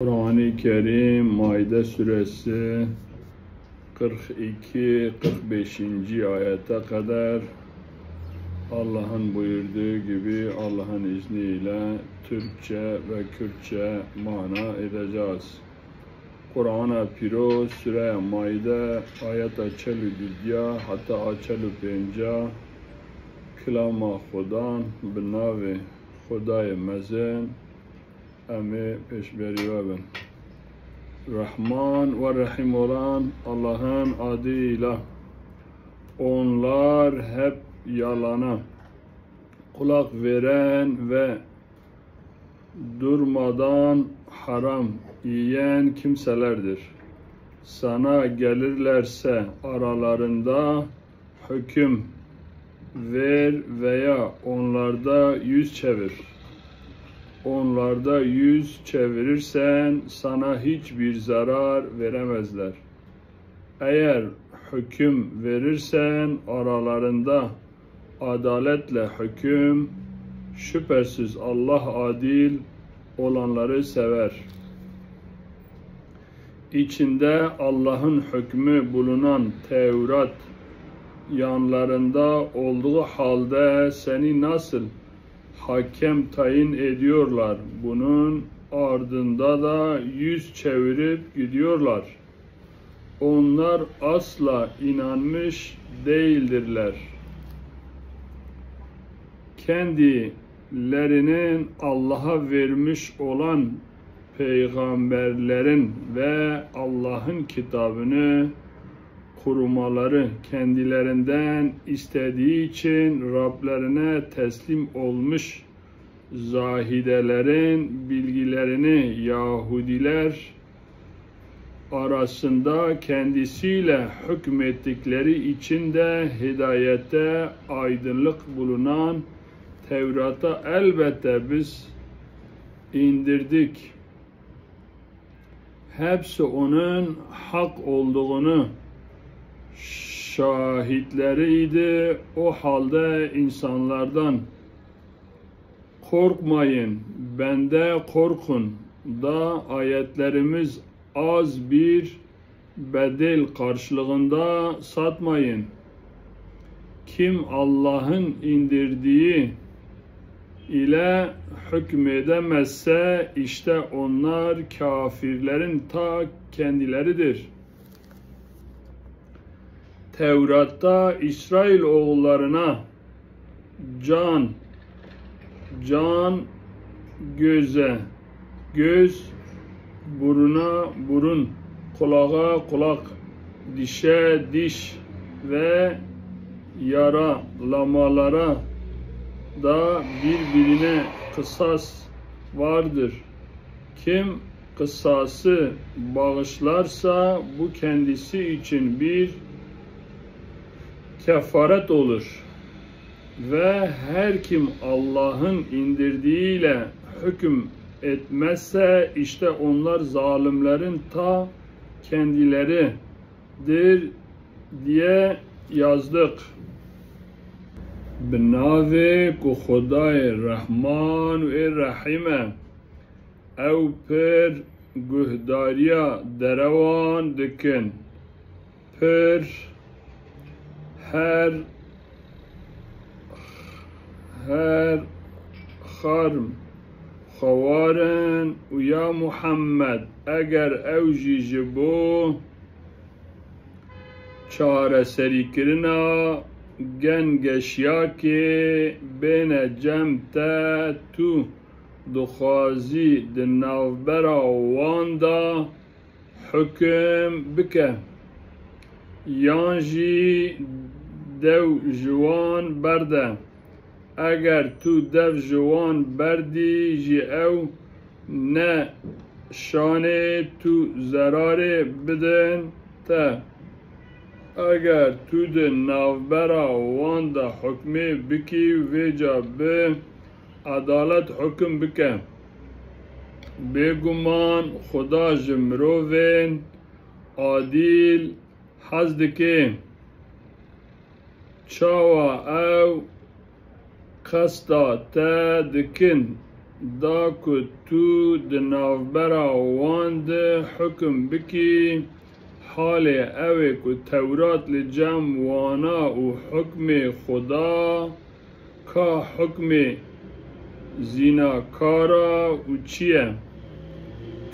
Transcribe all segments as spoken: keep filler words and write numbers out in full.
Kur'an-ı Kerim, Maide suresi, kırk iki, kırk beşinci ayete kadar Allah'ın buyurduğu gibi Allah'ın izniyle Türkçe ve Kürtçe mana edeceğiz. Kur'ana Pîroz, Sûreya Maîde, ayeta çel û dudiya heta a çel û pênca, kilama Xudan, bi navê Xwedayê Mezin, em ê pêşberî we bin. Rahman ve Rahîm olan Allah'ın adıyla. Onlar hep yalana kulak veren ve durmadan haram yiyen kimselerdir. Sana gelirlerse aralarında hüküm ver veya onlarda yüz çevir. Onlarda yüz çevirirsen sana hiçbir zarar veremezler. Eğer hüküm verirsen aralarında adaletle hüküm, şüphesiz Allah adil olanları sever. İçinde Allah'ın hükmü bulunan Tevrat yanlarında olduğu halde seni nasıl hakem tayin ediyorlar? Bunun ardında da yüz çevirip gidiyorlar. Onlar asla inanmış değildirler. Kendilerinin Allah'a vermiş olan peygamberlerin ve Allah'ın kitabını korumaları kendilerinden istediği için Rablerine teslim olmuş zahidelerin bilgilerini Yahudiler arasında kendisiyle hükmettikleri için de hidayete aydınlık bulunan Tevrat'a elbette biz indirdik. Hepsi onun hak olduğunu şahitleriydi. O halde insanlardan korkmayın, bende korkun da ayetlerimiz az bir bedel karşılığında satmayın. Kim Allah'ın indirdiği ile hükmedemezse işte onlar kafirlerin ta kendileridir. Tevrat'ta İsrail oğullarına can, can, göze, göz, buruna, burun, kulağa, kulak, dişe, diş ve yaralamalara da birbirine kısas vardır. Kim kısası bağışlarsa bu kendisi için bir kefaret olur. Ve her kim Allah'ın indirdiğiyle hüküm etmezse işte onlar zalimlerin ta kendileridir diye yazdık. Bi navê ku Xwedayê Rehman û ê Rehîm e, ew pir guhdariya derewan dikin. Pir, her, her xarm, xewarin û ya Muhammed, eger ew jî ji bo çareserîkirina gengeşiyakê bêne cem te, tu dixwazî di navbera wan de hukm bike, yan jî dev ji wan berde. Eger tu dev ji wan berdî jî ew ne şanê tu zerarê bidin te. Eger tu di navbera wan de hukmê bikî û vêca bi edalet hukm bike. Bêguman Xuda ji mirovên adîl hez dike. Çawa ew qesta te dikin? da ku tu di navbera wan de hukum bikî, halê ew ê ku Tewrat li cem wana û hukmê Xuda, ka hukmê zînakara û çi ye?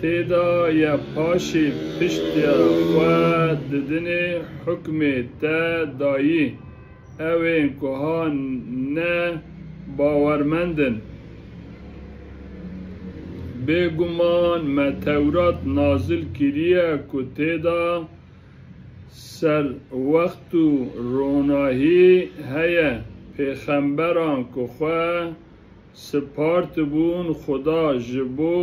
Tê de ye paşê piştî xwe didinê hukmê te dayî. Ew ên ku ha ne bawermend in. Bêguman me Tewrat nazil kiriye ku tê de serwext û ronahî heye. Pêxemberan ku xwe spartibûn Xuda ji bo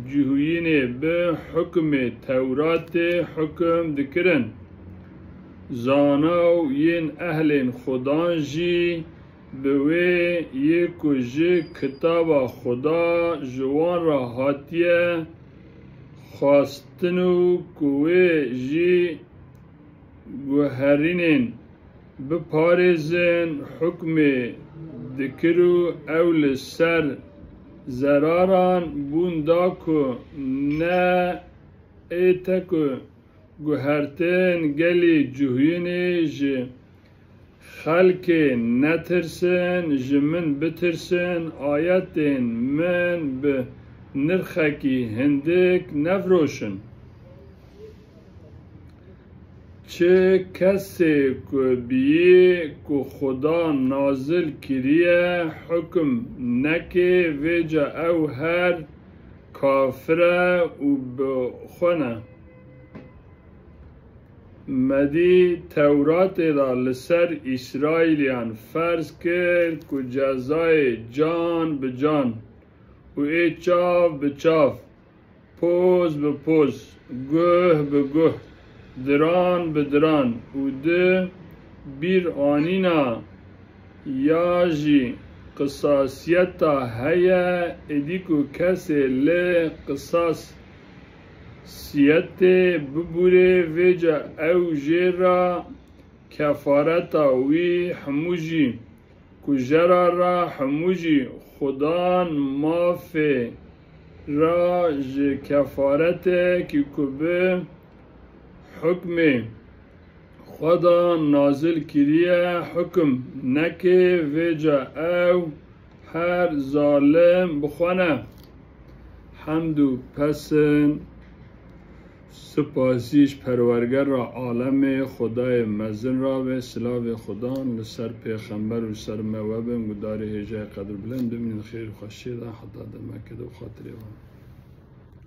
cihûyînê bi hukmê Tewratê hukum dikirin. Zana û yên ehlên Xudan jî bi wê yê ku ji kitaba Xuda ji wan re hatiye xwestin û ku wê jî guherînên biparêzin hukmê dikir û ew li ser zeraran bûn da ku ne ê te ku guhertin gelî cihûyînê ji xelkê netirsin, ji min bitirsin, ayetên min bi nirxekî hindik nefiroşin. Çi kesê ku biyî ku Xuda nazil kiriye, hukum nekê, vêca ew her kafir e û bi xwe ne. Me dî Tewratê de li ser Îsraîliyan ferz kir ku cezayê can bi can û ê çav bi çav, poz bi poz, guh bi guh, diran bi diran û di bîr anîna ya jî qisasiyeta heye, êdî ku kesê li qisasiyetê bibûrê, vêca ew jê re kefareta wî hemû jî kujera re hemû jî Xudan mafê re ji kefaretekî ku bi hukmê Xuda nazil kiriye, hukum neke, vêca ew her zalim bi xwe ne. Hemd û pesin, sipasî ji Perwergera alemê, Xwedayê mezin ra be, silavê Xudan li ser pêxember û ser me webin, gudarê hêjayê qedirbilind, bimînin xêr û xweşiyê de, heta demekê de bi xatirê wan.